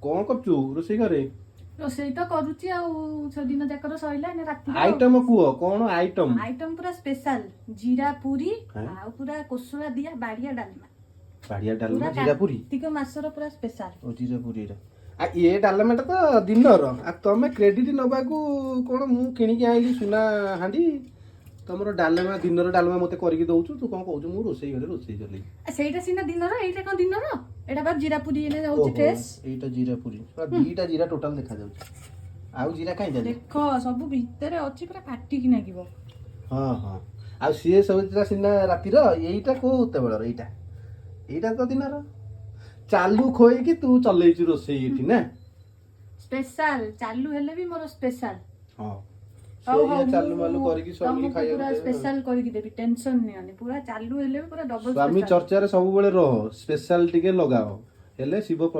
କଣ କରୁଛୁ ରୋଷେଇ ଘରେ? ରୋଷେଇ ତ କରୁଛି ଆଉ ଦିନ ଯାକର ସରିଲା, ଏଇନା ରାତିର। ଆଇଟମ କୁହ, କଣ ଆଇଟମ? ଆଇଟମ ପୁରା ସ୍ପେଶାଲ, ଜିରା ପୁରୀ। ହେଁ? ଆଉ ପୁରା କୋଶଳା ଦିଆ ବାଡିଆ ଡାଲମା। ବାଡ଼ିଆ ଡାଲମା? ପୁରା ଜିରା ପୁରୀ? କାର୍ତ୍ତିକ ମାସର ପୁରା ସ୍ପେଶାଲ। ଓ, ଜିରା ପୁରୀ ଏଇଟା। ଆଉ ଏ ଡାଲମାଟା ତ ଦିନର। ଆଉ ତମେ କ୍ରେଡିଟ୍ ନବାକୁ କଣ ମୁଁ କିଣିକି ଆଣିଲି ସୁନା ହାଣ୍ଡି? ତମର ଡାଲମା, ଦିନର ଡାଲମା ମତେ କରିକି ଦଉଛୁ। ତୁ କଣ କହୁଛୁ, ମୁଁ ରୋଷେଇ ଘରେ ରୋଷେଇ ଚଲେଇ। ଆ, ସେଇଟା ସିନା ଦିନର, ଏଇଟା କଣ ଦିନର? ଏଇଟା ବା ଜିରା ପୁରୀ ଏଇନା ଯାଉଛି ଫ୍ରେଶ। ଏଇଟା ଜିରା ପୁରୀ। ପୁରା ଦିଟା ଜିରା ଟୋଟାଲ ଦେଖାଯାଉଛି। ଆଉ ଜିରା କାଇଁ ଚାଲି? ଦେଖ, ସବୁ ଭିତରେ ଅଛି, ପୁରା ପାଟିକି ନାଗିବ। ହଁ, ଆଉ ସିଏ ସବୁ ସିନା ରାତିର, ଏଇଟା କୋଉ ବେଳର? ଏଇଟା ତ ଦିନର। ଚାଲୁ ଖୋଇକି ତୁ ଚଲେଇଛୁ ରୋଷେଇ ଏଠି ନା? ସ୍ପେଶାଲ ଚାଲୁ ହେଲେ ବି ମୋର ସ୍ପେଶାଲ। ହଁ। ହଉ। ସେଇଆ ହଉ, ଚାଲୁ ମୁଁ ମାଲୁ କରିକି ସ୍ୱାମୀ ତମକୁ ଖାଇବାକୁ ପୁରା ଦେବେ। ସ୍ପେଶାଲ କରିକି ଦେବି, ଟେନସନ ନିଅନି। ପୁରା ଚାଲୁ ହେଲେ ବି ପୁରା ଡବଲ। ସ୍ୱାମୀ ଚର୍ଚ୍ଚାରେ ସବୁବେଳେ ରହ, ସ୍ପେଶାଲ ଟିକେ ଲଗାଅ, ହେଲେ ଶିବ ପ୍ରସନ୍ନ।